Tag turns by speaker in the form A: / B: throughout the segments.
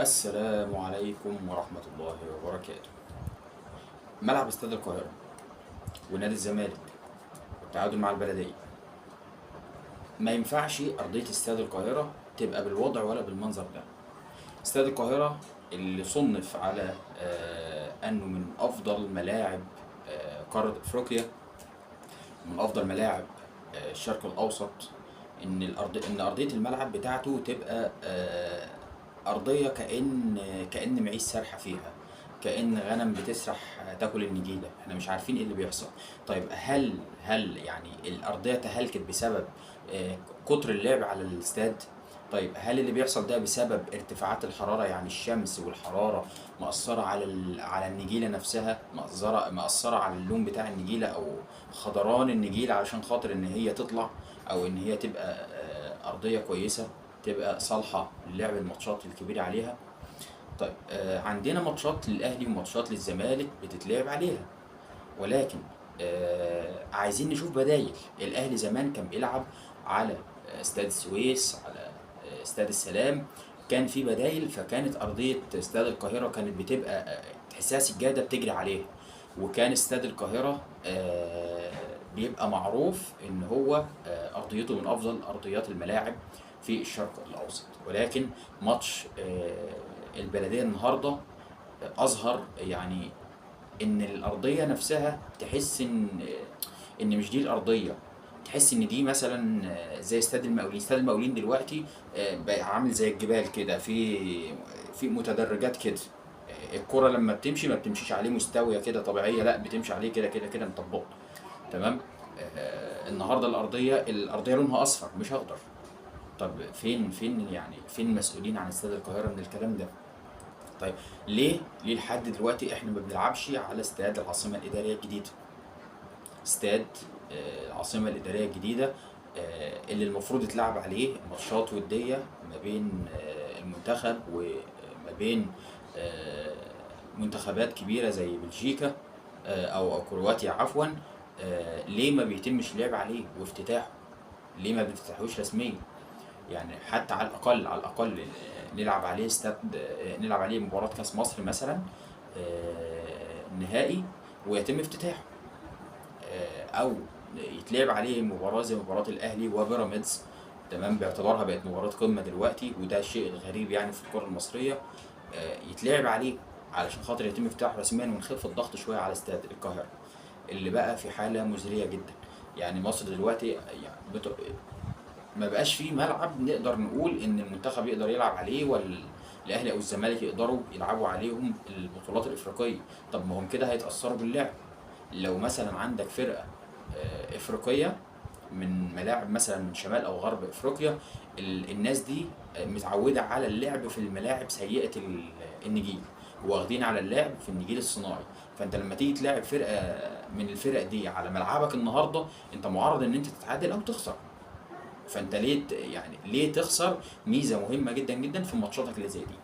A: السلام عليكم ورحمة الله وبركاته. ملعب استاد القاهرة ونادي الزمالك والتعادل مع البلدية، ما ينفعش أرضية استاد القاهرة تبقى بالوضع ولا بالمنظر ده. استاد القاهرة اللي صنف على أنه من أفضل ملاعب قارة أفريقيا، من أفضل ملاعب الشرق الأوسط، إن أرضية الملعب بتاعته تبقى أرضية كأن معيش سارحة فيها، كأن غنم بتسرح تاكل النجيلة. احنا مش عارفين ايه اللي بيحصل. طيب هل يعني الأرضية تهلكت بسبب كتر اللعب على الاستاد؟ طيب هل اللي بيحصل ده بسبب ارتفاعات الحرارة؟ يعني الشمس والحرارة مأثرة على النجيلة نفسها، مأثرة على اللون بتاع النجيلة أو خضران النجيلة، علشان خاطر إن هي تطلع أو إن هي تبقى أرضية كويسة تبقى صالحة للعب الماتشات الكبيرة عليها. طيب عندنا ماتشات للأهلي وماتشات للزمالك بتتلعب عليها، ولكن عايزين نشوف بدايل. الأهلي زمان كان بيلعب على استاد السويس، على استاد السلام، كان في بدايل، فكانت أرضية استاد القاهرة كانت بتبقى تحسها سجادة بتجري عليها، وكان استاد القاهرة بيبقى معروف إن هو أرضيته من أفضل أرضيات الملاعب في الشرق الأوسط. ولكن ماتش البلدية النهاردة أظهر يعني إن الأرضية نفسها تحس إن مش دي الأرضية، تحس إن دي مثلا زي استاد المقاولين. استاد المقاولين دلوقتي بقى عامل زي الجبال كده، في متدرجات كده، الكرة لما بتمشي ما بتمشيش عليه مستوية كده طبيعية، لا بتمشي عليه كده كده كده مطبقة. تمام. النهارده الأرضية لونها أصفر مش أخضر. طب فين المسؤولين عن استاد القاهرة من الكلام ده؟ طيب ليه لحد دلوقتي احنا ما بنلعبش على استاد العاصمة الإدارية الجديدة؟ استاد العاصمة الإدارية الجديدة اللي المفروض يتلعب عليه ماتشات ودية ما بين المنتخب وما بين منتخبات كبيرة زي بلجيكا أو كرواتيا عفوا. ليه ما بيتمش لعب عليه وافتتاحه؟ ليه ما بيفتتحوش رسميا؟ يعني حتى على الأقل نلعب عليه استاد، نلعب عليه مباراة كأس مصر مثلا، نهائي ويتم افتتاحه، أو يتلعب عليه مباراة زي مباراة الأهلي وبيراميدز، تمام، باعتبارها بقت مباراة قمة دلوقتي، وده الشيء الغريب يعني في الكرة المصرية، يتلعب عليه علشان خاطر يتم افتتاحه رسميا ونخف الضغط شوية على استاد القاهرة اللي بقى في حالة مزرية جدا. يعني مصر دلوقتي ما بقاش فيه ملعب نقدر نقول إن المنتخب يقدر يلعب عليه، ولا الأهلي أو الزمالك يقدروا يلعبوا عليهم البطولات الإفريقية. طب ما هم كده هيتأثروا باللعب. لو مثلا عندك فرقة إفريقية من ملاعب مثلا من شمال أو غرب إفريقيا، الناس دي متعودة على اللعب في الملاعب سيئة النجيل، واخدين على اللعب في النجيل الصناعي، فأنت لما تيجي تلاعب فرقة من الفرق دي على ملعبك النهاردة أنت معرض إن أنت تتعادل أو تخسر. فأنت ليه تخسر ميزة مهمة جدا جدا في ماتشاتك اللي زي دي؟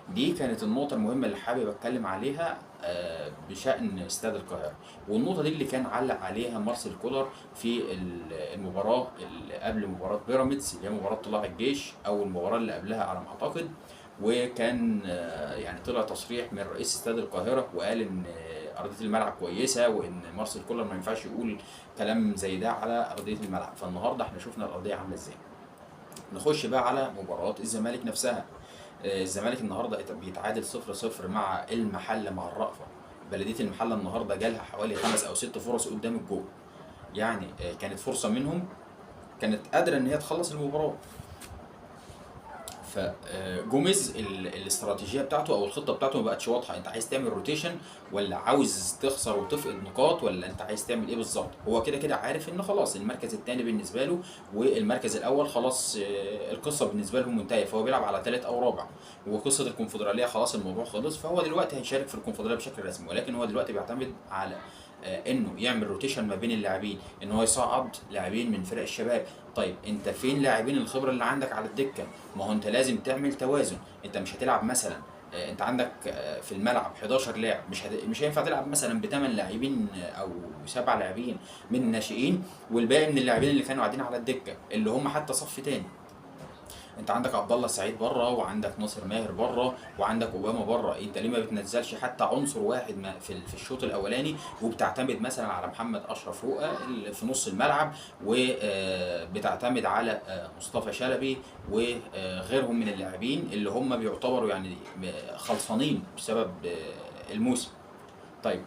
A: دي كانت النقطة المهمة اللي حابب أتكلم عليها بشأن استاد القاهرة، والنقطة دي اللي كان علق عليها مارسيل كولر في المباراة اللي قبل مباراة بيراميدز اللي هي مباراة طلائع الجيش أو المباراة اللي قبلها على ما أعتقد، وكان طلع تصريح من رئيس استاد القاهرة وقال إن أرضية الملعب كويسة، وإن مارسيل كولر ما ينفعش يقول كلام زي ده على أرضية الملعب. فالنهاردة احنا شفنا الأرضية عاملة إزاي. نخش بقى على مباراة الزمالك نفسها. الزمالك النهارده بيتعادل 0-0 مع المحلة مع الرأفة. بلدية المحلة النهارده جالها حوالي 5 أو 6 فرص قدام الجول، كانت فرصة منهم كانت قادرة إن هي تخلص المباراة. جوميز الاستراتيجية بتاعته أو الخطة بتاعته ما بقتش واضحة. أنت عايز تعمل rotation ولا عاوز تخسر وتفقد نقاط، ولا أنت عايز تعمل إيه بالظبط؟ هو كده كده عارف إن خلاص المركز الثاني بالنسبة له والمركز الأول خلاص، القصة بالنسبة لهم منتهية، فهو بيلعب على ثالث أو رابع، وقصة الكونفدرالية خلاص الموضوع خلص، فهو دلوقتي هيشارك في الكونفدرالية بشكل رسمي. ولكن هو دلوقتي بيعتمد على إنه يعمل rotation ما بين اللاعبين، إن هو يصعد لاعبين من فرق الشباب. طيب أنت فين لاعبين الخبرة اللي عندك على الدكة؟ ما هو أنت لازم تعمل توازن. أنت مش هتلعب مثلاً، أنت عندك، في الملعب 11 لاعب، مش هينفع تلعب مثلاً بتمن لاعبين، أو 7 لاعبين من الناشئين والباقي من اللاعبين اللي كانوا قاعدين على الدكة اللي هم حتى صف تاني. انت عندك عبد الله السعيد بره، وعندك ناصر ماهر بره، وعندك اوباما بره. انت ليه ما بتنزلش حتى عنصر واحد ما في الشوط الاولاني، وبتعتمد مثلا على محمد اشرف رؤى في نص الملعب، وبتعتمد على مصطفى شلبي وغيرهم من اللاعبين اللي هم بيعتبروا يعني خلصانين بسبب الموسم. طيب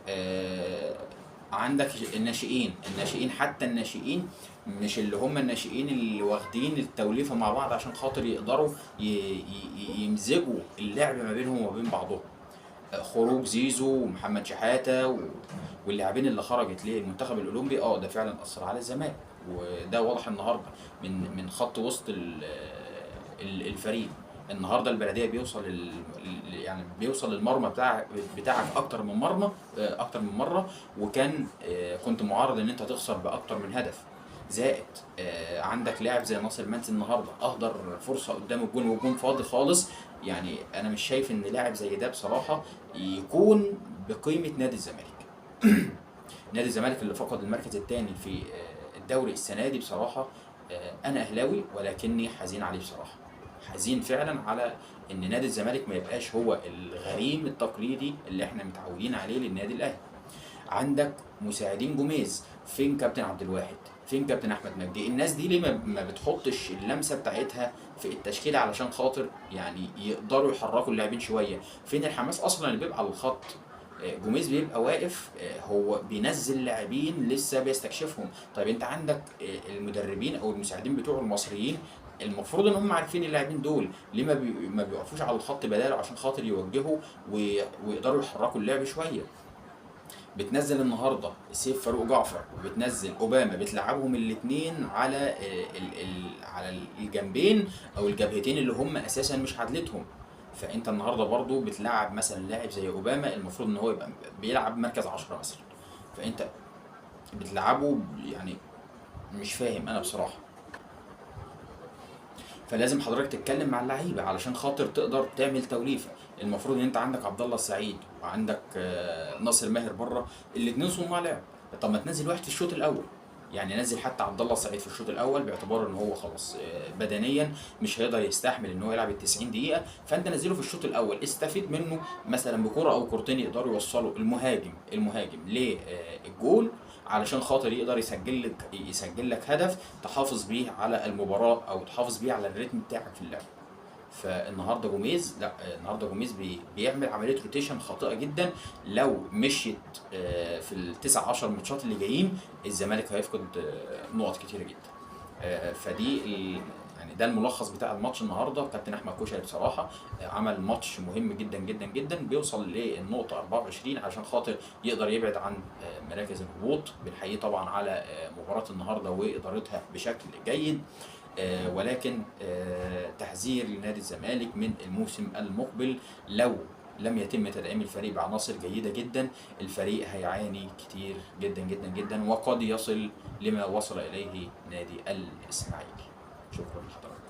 A: عندك الناشئين، حتى الناشئين مش اللي هم الناشئين اللي واخدين التوليفه مع بعض عشان خاطر يقدروا يمزجوا اللعب ما بينهم وما بين بعضهم. خروج زيزو ومحمد شحاته واللاعبين اللي خرجت للمنتخب الاولمبي، ده فعلا اثر على الزمالك، وده واضح النهارده من خط وسط الفريق. النهارده البلدية بيوصل يعني بيوصل للمرمى بتاعك اكتر من مرمى، اكتر من مرة، وكان كنت معرض ان انت تخسر باكتر من هدف. زائد عندك لاعب زي ناصر منسي النهارده اهدر فرصة قدام الجون والجون فاضي خالص. يعني انا مش شايف ان لاعب زي ده بصراحة يكون بقيمة نادي الزمالك. نادي الزمالك اللي فقد المركز الثاني في الدوري السنة دي بصراحة، انا اهلاوي ولكني حزين عليه بصراحة، حزين فعلا على ان نادي الزمالك ما يبقاش هو الغريم التقليدي اللي احنا متعودين عليه للنادي الاهلي. عندك مساعدين جوميز، فين كابتن عبد الواحد؟ فين كابتن احمد مجدي؟ الناس دي ليه ما بتحطش اللمسة بتاعتها في التشكيلة علشان خاطر يعني يقدروا يحركوا اللاعبين شوية؟ فين الحماس اصلا اللي بيبقى على الخط؟ جوميز بيبقى واقف، هو بينزل لاعبين لسه بيستكشفهم. طيب انت عندك المدربين او المساعدين بتوع المصريين المفروض ان هم عارفين اللاعبين دول، ليه ما بيقفوش على الخط بداله عشان خاطر يوجهوا ويقدروا يحركوا اللعب شوية؟ بتنزل النهارده سيف فاروق جعفر وبتنزل اوباما، بتلعبهم الاثنين على على الجنبين او الجبهتين اللي هم اساسا مش عدلتهم. فانت النهارده برضو بتلعب مثلا لاعب زي اوباما المفروض ان هو يبقى بيلعب مركز 10 مثلا، فانت بتلعبه يعني مش فاهم انا بصراحة. فلازم حضرتك تتكلم مع اللعيبة علشان خاطر تقدر تعمل توليفة. المفروض ان انت عندك عبد الله السعيد وعندك ناصر ماهر بره، الاثنين صناع لعب. طب ما تنزل واحد في الشوط الاول، يعني نزل حتى عبد الله السعيد في الشوط الاول باعتبار ان هو خلاص بدنيا مش هيقدر يستحمل ان هو يلعب ال 90 دقيقة، فانت نزله في الشوط الاول استفيد منه مثلا بكره او كورتين يقدروا يوصلوا المهاجم للجول علشان خاطر يقدر يسجل لك هدف تحافظ بيه على المباراة او تحافظ بيه على الريتم بتاعك في اللعب. فالنهارده جوميز، لا النهارده جوميز بيعمل عملية rotation خاطئه جدا. لو مشيت في التسع 10 ماتشات اللي جايين الزمالك هيفقد نقط كتيرة جدا. فدي يعني ده الملخص بتاع الماتش النهارده. كابتن احمد كشري بصراحة عمل ماتش مهم جدا جدا جدا، بيوصل للنقطة 24 عشان خاطر يقدر يبعد عن مراكز الهبوط. بنحييه طبعا على مباراة النهارده وادارتها بشكل جيد، ولكن تحذير لنادي الزمالك من الموسم المقبل لو لم يتم تدعيم الفريق بعناصر جيدة جدا الفريق هيعاني كتير جدا جدا جدا، وقد يصل لما وصل إليه نادي الإسماعيلي. شكرا لحضراتكم.